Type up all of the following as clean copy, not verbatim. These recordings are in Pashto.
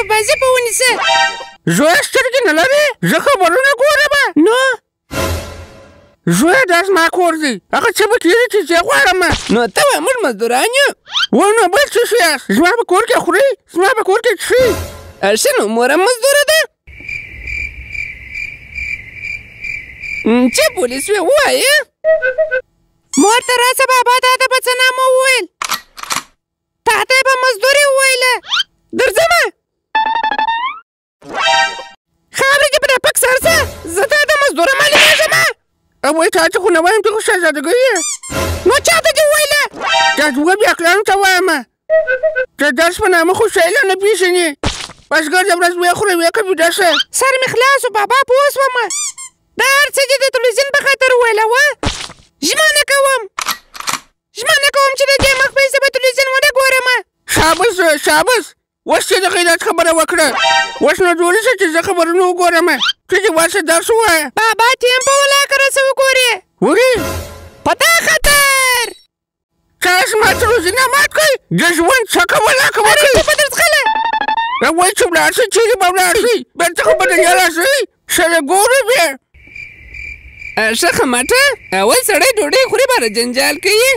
په بازي په ونیسه. زویه سترګې نه لرې؟ زه خبرونه ګورم. نو زویه دا زما کور دی، هغه څه به کېږي چې زه غواړم. نو ته وایې موږ مزدوران یو؟ و نو بل څه شي یاست؟ زما په کور کې خوري، زما په کور کې څښي. ښه نو مور هم مزدوره ده؟ چې پولیس وې ووایې. مور ته راسه بابا، تا ته په څه نامه وویل؟ تا ته یې په مزدوري وویله. درځمه خاورې دې په دا پک سر سه، زه تا ته مزدوره معلومېږم. وایي تا ته خو نه وایم، ته خو شهزادګۍ یې. نو چا ته دې وویله؟ دا دوه بېعقلانو ته وایم. د درس په نامه خو شی لا نه پېژني، بس ګرځه ورځ ویې خوره ویې که ویده شه. سر مې خلاص شو بابا، پوه سوم. دا هر څه دې د تلویزیون په خاطر وویله وه؟ ژمنه کوم، ژمنه کوم چې د دې مخ په زه به تلویزیون ونه ګورم. شابس شابس، اوس چې د غیرت خبره وکړه، اوس نو جوړ شه چې زه خبرونه وګورم، ته دې ورشه درس ووایه. بابا تیم په ولاکه راسه وګورې. ولې؟ په دا خاطر. چا زما تلویزیون مات کړ؟ د ژوند څکه ولاکه وکړئ. ارې ته به درځغله. وایي چې ولاړ شئ، چېرې به ولاړ شئ؟ بېرته خو به دنیا راشئ، سره ګورو بیا. ښه خمټه، اول سړی ډوډۍ خوري باره جنجال کوي،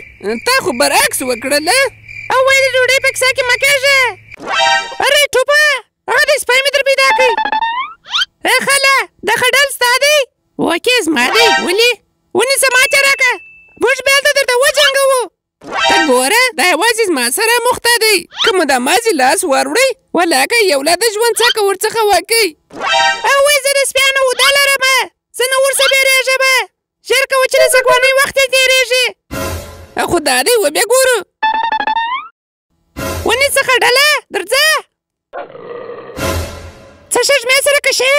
تا خو برعکس وکړله. او وایي د ډوډۍ په کیسه کې مه کېږه. ارې ټوپه، هغه د سپی مې در پیدا کړ. ای خاله، دا خډل ستا دی؟ وکې زما دی. ولې؟ ونیسه ماته راکړه، موږ بیا هلته درته وجنګوو. ته ګوره، دا یوازې زما سره مخته دی، که مو دا مازې لاس وروړئ ولاکه یو لا د ژوند څکه ورڅخه وکئ. او وایي زه د سپیانو اوده لرم، زه نه ورڅه بېرېږم. ژر کوه چې د سګوانۍ وخت یې تېرېږي. خو دا دی وبیا ګورو. ونیسه خډله، درځه. څه شږمې سره کشې؟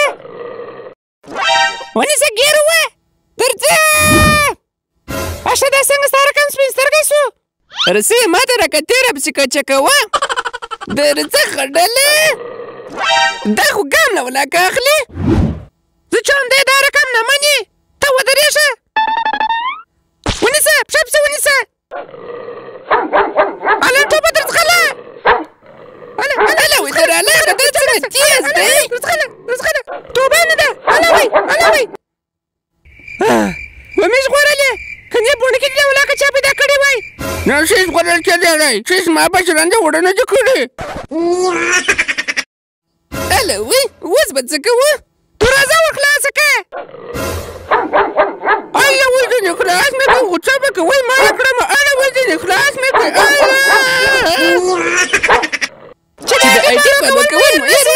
ونیسه ګیر وه، درځه. ښه دا څنګه ستا رقم سپین سترګی سو؟ رسۍ یې ماته راکتې راپسې کچه کوه. درځه خډله، دا خو ګام نه ولاکه اخلي. زه چې همدی دا رقم نه مني، ته ودرېږه. ونیسه پښه پسې ونیسه. هله ټوپه درځغله. هله هله وی دراله، دا څنګه تېز دی؟ درځغله درځغله، توبه نه ده. هله وی هله وی، ومې ژغورلې. که نه بوڼکې دې ولاکه چا پیدا کړې وای. نه شي ژغورل کېدلی، چې زما په ژرنده اوړه نه دي کړي. هله وی، اوس به څه کوو؟ دروازه ور خلاصه کړه. هله وی ځینې خلاص مې کړ، خو څه به کوئ؟ ما یې کړم. هله وی ځینې خلاص مې کړ. هله چې د آی ټي فالو کول مو هېر